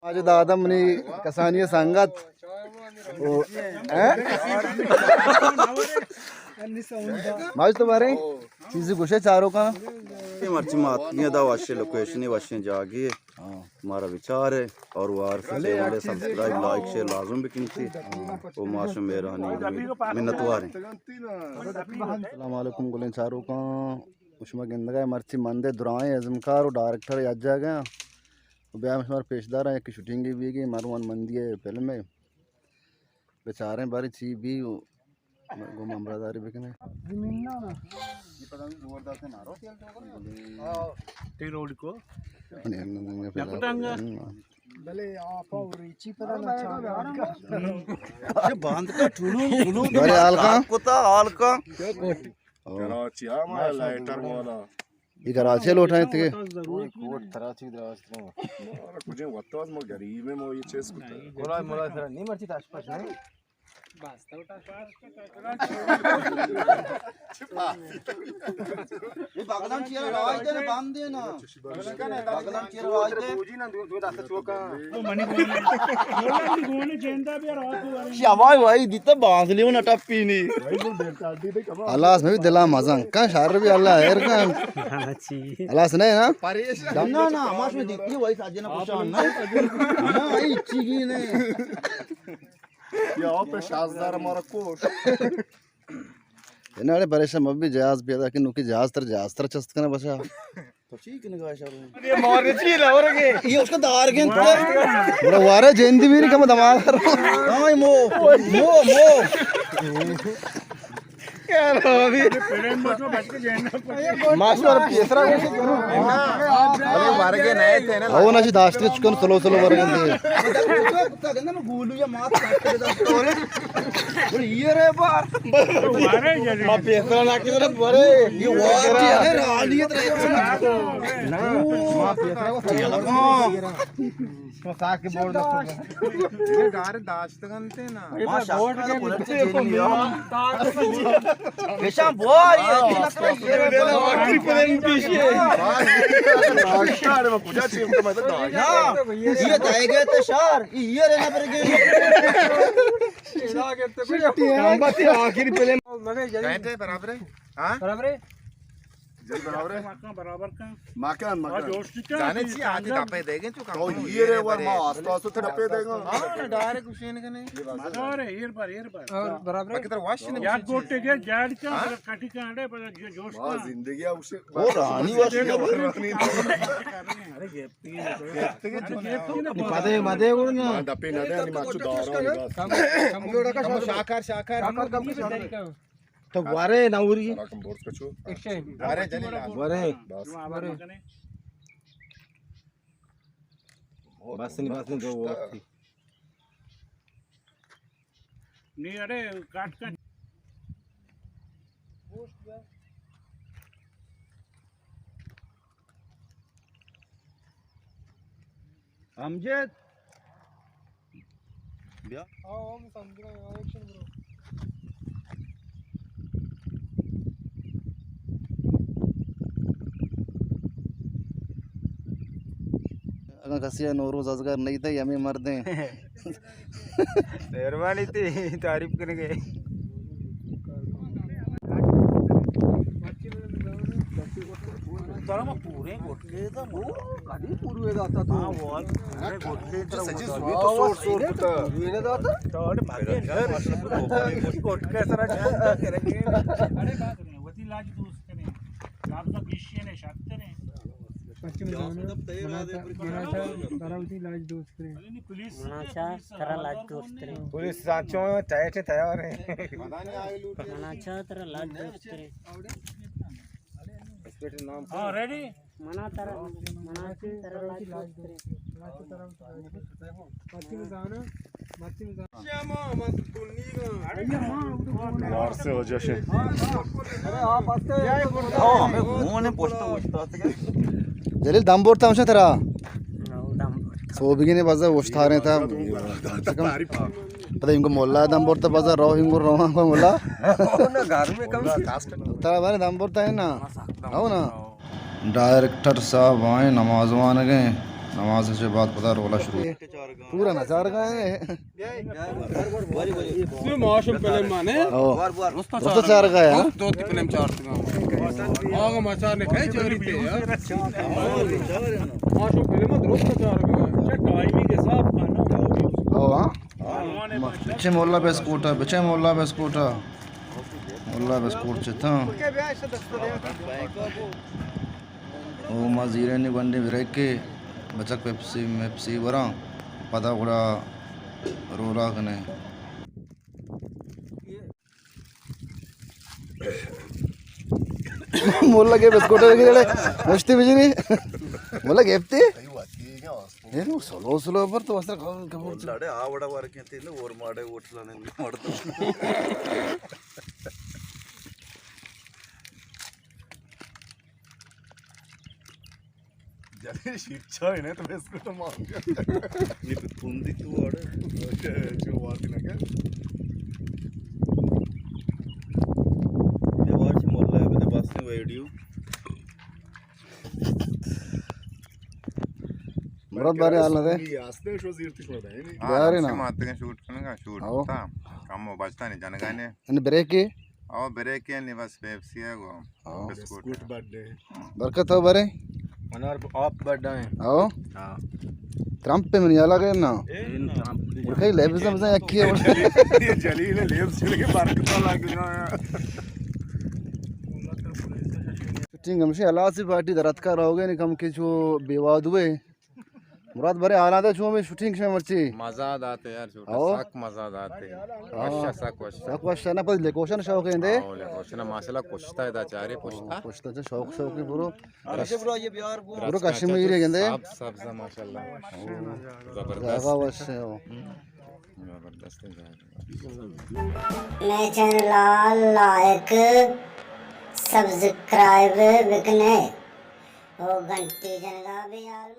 آج دادا منی کسانی سنگت۔ او، ہیں؟ ماج تو بارے چیزی گوشے چاروکاں۔ اے مرچی ما اتکیں ادا وشیں لوکیشنے، وشیں جاگے۔ ہاں۔ مارا بچارے اور وار سے چینل سبسکرائب، لائک، شیئر لازم بکنتی۔ او ما شو مہرانی منتواریں۔ السلام علیکم گلیں چاروکاں۔ شما گندگا مرچی مندے درائیں ازمکار و ڈائریکٹر یک جاگہ۔ و بیا شمار پیش داراں، یک شوٹنگی بیگی مروان مندی فلم ہے۔ بچاریں باری چی بی و گوں ہمراہداری بکنیں۔ تی روڈ کو نہ کٹنگا۔ بلے آپ اور ریچی پدا نہ چاہتا۔ اچھا، باندھ کا ٹھولو، ٹھولو۔ بلے حال کا؟ کتا حال کا؟ کراچی، ہاں، ہمارا لائٹر والا۔ یہ کراچی لوٹائیں تھے۔ کوٹ کراچی دراز کرو۔ مارا کجیں وقت ما غریب ہیں، ما یہ چیز کتا۔ کولا مولا سر نہیں مرچی تاش پاش نہیں۔ یہ بغلان چیرا راج دے نا، باندھ دے نا۔ بغلان چیرا راج دے۔ شوائی وائی دیتا بانسلی و نٹپینی۔ ہلاس میں بھی دلا مزن کن شر بھی اللہ خیر کن۔ ہلاس نہیں نا؟ نہ، نہ، ہماش میں دیتی ہے، وہی ساجن پوشان، نہ؟ نہ، اچھی کی نہیں۔ یا آپ شازدار ہمارا کوٹ۔ اناڑے پریشان مبی، جہاز پیدا کہ نوکی جہاز تر، جہاز تر چست کنا بچا۔ تو چی کنگا شر؟ یہ مار چی لا ورگے؟ یہ اس کا دار گن۔ بڑا وارا جندی میری کم دماغ۔ ہاں، مو، مو، مو۔ ماسٹر پیسرا گوشت۔ ارے ورگے نہ تھے نا۔ او نشی داشت چکن سلو سلو ورگے دے۔ گولو یا مات کاٹ کے دستور۔ یہ رے بار۔ ما پیسرا نہ کدر بڑے۔ یہ واقعی ہے رالیت رہے۔ ما پیسرا کو تیل۔ تو ساکے بورڈ۔ یہ ڈار داشت گنتے نا۔ ما شاکر بولتے جنیا۔ پیشان بوا، یہ دین اصلا یہ۔ آخری پلان پیش ہے۔ نا، یہ دائے گئے تو شار، یہ رہنا پر گئے۔ آخری پلان۔ برابر ہے؟ ہاں؟ برابر ہے؟ جی برابر ہے۔ مکان، برابر کن۔ مکان، مکان۔ جانے چی آتی ڈپے دے گے تو کم تو یہ رے ور ما آستو آستو تھے ڈپے دے گا۔ ہاں، ڈائریکٹ حسین کنے۔ مدار ہے، ایر بار، ایر بار۔ اور برابر ہے؟ باقی تر واش نے یا گوٹے گے جاڑ کا، ہاں؟ کٹی کانڈے، پر جو جوش کا۔ زندگی ہے اسے۔ وہ رانی واش۔ ارے گپتی ہے۔ پدے، مدے وہ نا۔ ڈپے نہ دے، نی ماچو دارا۔ کم، کم، کم، شاکر، شاکر۔ تو ورے نوری۔ سلام بورس کچو۔ ارے جلیل۔ ورے۔ بس۔ ورے۔ بس نہیں، بس نہیں، دو وقت۔ نہیں، ارے، کاٹ کر۔ امجد، بیا۔ آؤ، آؤ، میں سمجھ رہا ہوں، ایکشن برو۔ اگاں کسی ءَ نوروز ازگار نہیں تھے، ہمیں مردیں۔ مہربانی تھی تعریف کرنے گئے۔ ترا ما پورے گٹکے دا مو۔ کدی پورے داتا تو؟ ہاں، وہ پورے گٹکے ترا سچی ما سوئی تو سور سور پتا۔ پورے نہ داتا؟ تو اڑے ماگے گٹکے سرا جاتا کرے۔ اڑے بات نہیں، وتی لاج دوست کرے۔ رابطہ بیشی نے شرط کرے۔ پچھم زانا، منا چا، منا چا ترا وتی لاج دوست کرے۔ منا چا ترا لاج دوست کرے۔ پولیس سانچو ٹائٹ تیار ہے۔ منا چا ترا لاج دوست کرے۔ ہاں، ریڈی؟ منا ترا، منا چا ترا لاج دوست کرے۔ پچھم زانا، پچھم زانا۔ یار سے وجہ سے۔ ہاں، ہمیں گون پوچھتا پوچھتا۔ جلیل دم بورتا ہمشہ ترا۔ سو بگینے بازا اوشتاریں تھا۔ پتہ انکو مولا دم بورتا بازا رو انکو رو مولا۔ ترا بارے دم بورتا ہے نا؟ ہو نا؟ ڈائریکٹر صاحب آئیں نماز وانگ ءَ۔ نماز چہ بعد پدا رولا شروع۔ پورا نہ چارگا ہے۔ سو ماشم پلم مانے۔ او۔ دوست چارگا ہے، ہاں؟ دوست پلم چارتگا۔ آگا مچار نے کھے چاری تے یار۔ ماشم پلم دوست چارگا ہے۔ اچھا، ٹائمنگ حساب کرنا۔ او، ہاں۔ بچے مولا بسکوٹا، بچے مولا بسکوٹا۔ مولا بسکوٹ چتاں۔ او ما زیرینی گونڈیں بریکے، بچک پیپسی، میپسی وراں، پدا گڑا رولا کنے۔ مولا کے بسکوٹ لگے جڑے، مشتی بجنی۔ مولا گپتی؟ اے نو سلو سلو پر تو اثر کم، کم۔ مولا ڈے آوڑا ورکیں تین اور ماڑے ہوٹل نے مڑ۔ جلے شیٹ چائے نے تو بسکٹ مانگ۔ یہ پہ پوندی تو آڑے۔ جو بات نہ کر۔ یہ بات مولا ہے، بس نے ویڈیو۔ مراد بارے حال نہ دے۔ یہ آستے شو زیر تک ہوتا ہے نہیں۔ ہاں، یار ہم نا۔ سے ماتے شوٹ کرنے کا، شوٹ آؤ۔ تھا۔ کم وہ بچتا نہیں، جنگانے۔ ان بریک ہے؟ او، بریک ہے نہیں، بس پیپسی ہے وہ۔ ہاں۔ بسکوٹ بسکوٹ ہے۔ بڈ ہے۔ برکت ہو برے۔ انار آپ بڈ ہیں۔ او۔ ہاں۔ ترمپ پہ منی الگ ہے نا۔ اے نا۔ برکت لیب سے مزہ یکی ہے۔ جلیل، جلیل ہے، لیب سے لگے برکت لگ گیا۔ شوٹنگ ہمشی ہلاسی پارٹی درتکا رہوگے نی کم کے چو بے واد ہوئے۔ مراد برے حالات ہے چو میں شوٹنگ شے مرچی۔ مزہ داتے یار چھوٹا، او۔ سک مزہ داتے۔ ہاں۔ وشا سک وشا۔ سک وشا نہ پد لیکوشن شوق ہے دے۔ او لیکوشن ماشاءاللہ کشتا ہے دا چارے پشتا۔ کشتا چا شوق شوق ہے برو۔ برو کشمیری گندے۔ سب سبز ماشاءاللہ۔ زبردست۔ جاگہ وش ہے او۔ زبردست ہے جاگہ۔ میں چینل لائک سبسکرائب بکنے۔ او گھنٹی جنگا بھی آل